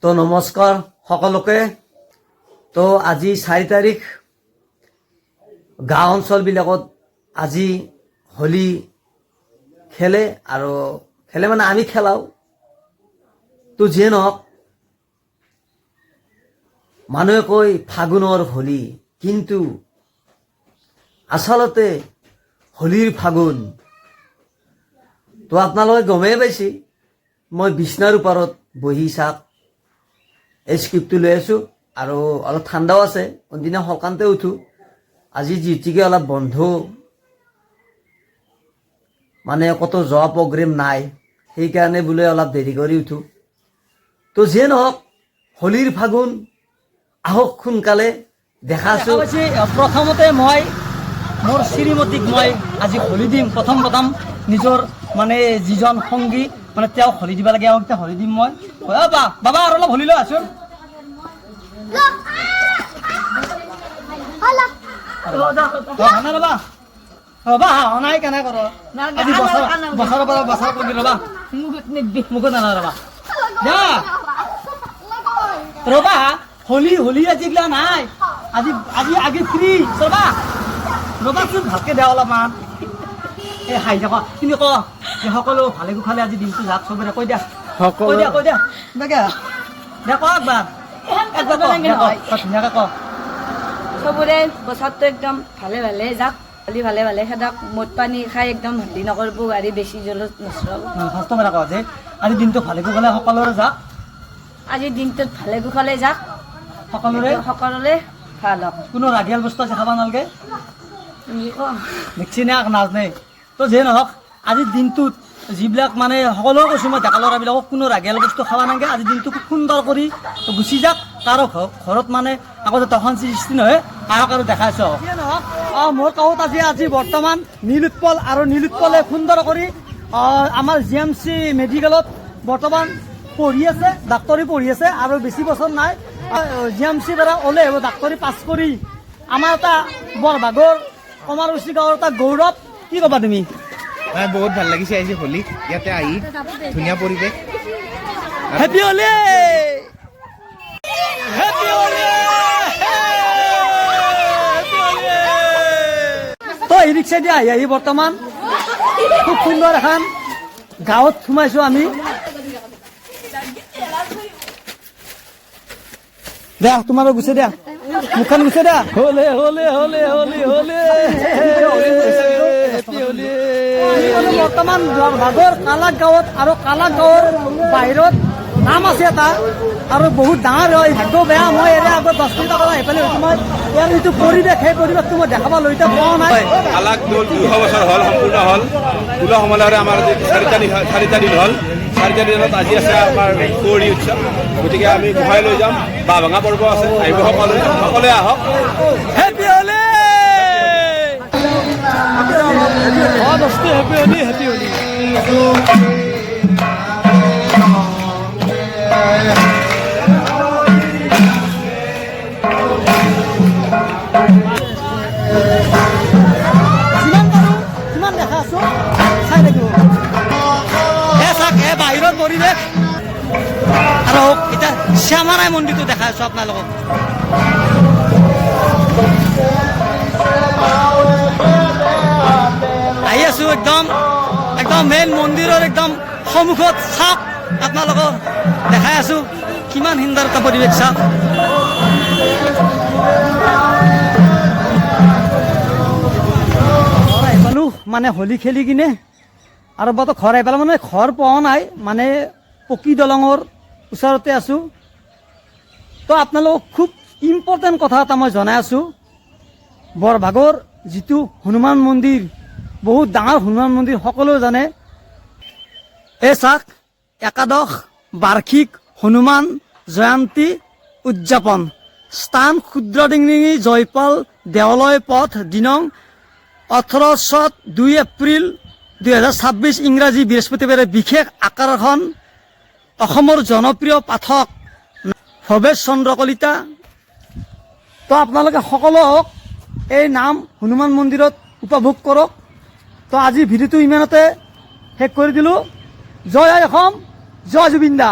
তো নমস্কাৰ সকলোকে। তো আজি 4 তাৰিখ, গাঁও অঞ্চলবিলাকত আজি হোলী খেলে আৰু খেলে মানে আমি খেলাওঁ। তো যিয়ে নহওক, মানুহে কয় ফাগুনৰ হোলী, কিন্তু আচলতে হোলীৰ ফাগুন। তো আপোনালোকে গমেই পাইছে, মই বিচনাৰ ওপৰত বহি চাক এই স্ক্ৰিপ্টটো লৈ আছোঁ আৰু অলপ ঠাণ্ডাও আছে। কোনদিনা সকামতে উঠোঁ, আজি যিহেতুকে অলপ বন্ধ, মানে ক'তো যোৱা প্ৰগ্ৰেম নাই, সেইকাৰণে বোলে অলপ দেৰি কৰি উঠোঁ। তো যিয়ে নহওক, হোলীৰ ফাগুন আহক সোনকালে দেখা আছোঁ। পাইছে। প্ৰথমতে মই মোৰ শ্ৰীমতীক মই আজি হোলী দিম। প্ৰথম প্ৰথম নিজৰ মানে যিজন সংগী, মানে তেওঁক হোলী দিব লাগে। তেওঁক এতিয়া হোলী দিম মই। অ বা বাবা, আৰু অলপ হোলী লৈ আছোন। অ, নাই ৰবা, ৰবা, নাই কেনে কৰ। আজি বছৰ বছৰৰ পৰা বছৰ কৰি ৰবা, মুখত নানা, ৰবা, যা ৰবা। হোলী হোলী আজি এইগিলা নাই, আজি আজি আগে ফ্ৰী। ৰবা, ৰবাচোন, ভালকে দে অলপমান। এই হাঁহি থাকা। তুমি ক যে সকলো ভালে কুশলে আজি দিনটো যাক চবৰে। কৈ দিয়া, কৈ দিয়া, কৈ দিয়া কিবাকে দে, ক একবাৰ, একবাৰ ক, দে ক, ক, ধুনীয়াকে ক। চবৰে বছৰটো একদম ভালে ভালে যাক, হোলী ভালে ভালে খেদক, মদ পানী খাই একদম হেৰি নকৰিব, গাড়ী বেছি জলত নচলাব। ফাৰ্ষ্ট মানে ক যে আজি দিনটো ভালে কুশলে সকলোৰে যাক। আজিৰ দিনটোত ভালে কুশলে যাক। সকলোৰে। সকলোৰে ভাল হওক। কোনো ৰাগিয়াল বস্তু আজি খাব নালাগে। তুমি ক। দেখছি না, নাজনে। তো যিয়ে নহওক, আজিৰ দিনটোত যিবিলাক মানে সকলোৱে কৈছোঁ মই, ডেকা ল'ৰাবিলাকক কোনো ৰাগিয়াল বস্তু খাব নালাগে। আজিৰ দিনটো খুব সুন্দৰ কৰি গুচি যাক, কাৰো ঘৰত মানে আকৌ যাতে অশান্তি সৃষ্টি নহয়। আহক আৰু দেখাই আছোঁ। যিয়ে নহওক, মোৰ কাষত আজি আজি বৰ্তমান নীলোৎপল আৰু নীলোৎপলে সুন্দৰ কৰি আমাৰ জিএমচি মেডিকেলত বৰ্তমান পঢ়ি আছে, ডাক্তৰী পঢ়ি আছে আৰু বেছি বছৰ নাই, জিএমচিৰ পৰা ওলাই আহিব ডাক্তৰী পাছ কৰি। আমাৰ এটা বৰভাগৰ কমাৰকুছি গাঁৱৰ এটা গৌৰৱ। কি ক'বা তুমি? নাই, বহুত ভাল লাগিছে আজি হোলী ইয়াতে আহি, ধুনীয়া পৰিৱেশ। Happy Holi, happy Holi, happy Holi. তো ই ৰিক্সা দি আহি আহি বৰ্তমান খুব সুন্দৰ এখন গাঁৱত সোমাইছো আমি। দিয়া, তোমাৰো গুচি দিয়া, মুখখন গুচি দিয়া। হোলে হোলে হোলে হোলি হোলে হেপী হোলি। আমি বৰ্তমান ভাগৰ কালাক গাঁৱত আৰু কালাক গাঁৱৰ বাহিৰত নাম আছে এটা আৰু বহুত ডাঙৰ হয়। ভাগ্য বেয়া, মই ইয়াৰে আগত 10 মিনিট আগত আহি পেলাই মই ইয়াৰ যিটো পৰিৱেশ, সেই পৰিৱেশটো মই দেখাব লৈ এতিয়া পোৱা নাই। কালাক দৌল 200 বছৰ হ'ল, সম্পূৰ্ণ হ'ল। উলহ মালহেৰে আমাৰ আজি 4টা দিন হ'ল। 4টা দিনত আজি আছে আমাৰ কুঁৱৰী উৎসৱ। গতিকে আমি গোহাঁই লৈ যাম, বাঁহ ভঙা পৰ্ব আছে, আহিব সকলোৱে, সকলোৱে আহক। হেপী হোলী। অ দোস্তি, হেপী হোলি, হেপী হোলি। যিমান পাৰোঁ সিমান দেখা আছো, চাই থাকিব। এ চাওক, এ বাহিৰৰ পৰিৱেশ। আৰু এতিয়া শ্যামাৰাই মন্দিৰটো দেখাই আছো আপোনালোকক। আহি আছো একদম একদম মেইন মন্দিৰৰ একদম সন্মুখত। চাওক, আপোনালোকক দেখাই আছো কিমান সুন্দৰ এটা পৰিৱেশ, চাওক। ঘৰ আহি পালোঁ, মানে হোলী খেলি কিনে আৰু বতো ঘৰ আহি পালোঁ, মানে ঘৰ পোৱা নাই, মানে পকী দলঙৰ ওচৰতে আছোঁ। তো আপোনালোকক খুব ইম্পৰ্টেণ্ট কথা এটা মই জনাই আছোঁ। বৰভাগৰ যিটো হনুমান মন্দিৰ, বহুত ডাঙৰ হনুমান মন্দিৰ, সকলোৱে জানে। এই চাওক, একাদশ বাৰ্ষিক হনুমান জয়ন্তী উদযাপন, স্থান ক্ষুদ্ৰডিঙি জয়পাল দেৱালয় পথ, দিনং 1802 এপ্ৰিল 2026 ইংৰাজী বৃহস্পতিবাৰে। বিশেষ আকৰ্ষণ অসমৰ জনপ্ৰিয় পাঠক ভৱেশ চন্দ্ৰ কলিতা। তো আপোনালোকে সকলো হওক এই নাম হনুমান মন্দিৰত উপভোগ কৰক। তো আজি ভিডিঅ'টো ইমানতে শেষ কৰি দিলোঁ। জয় আই অসম, জয় জুবিন দা।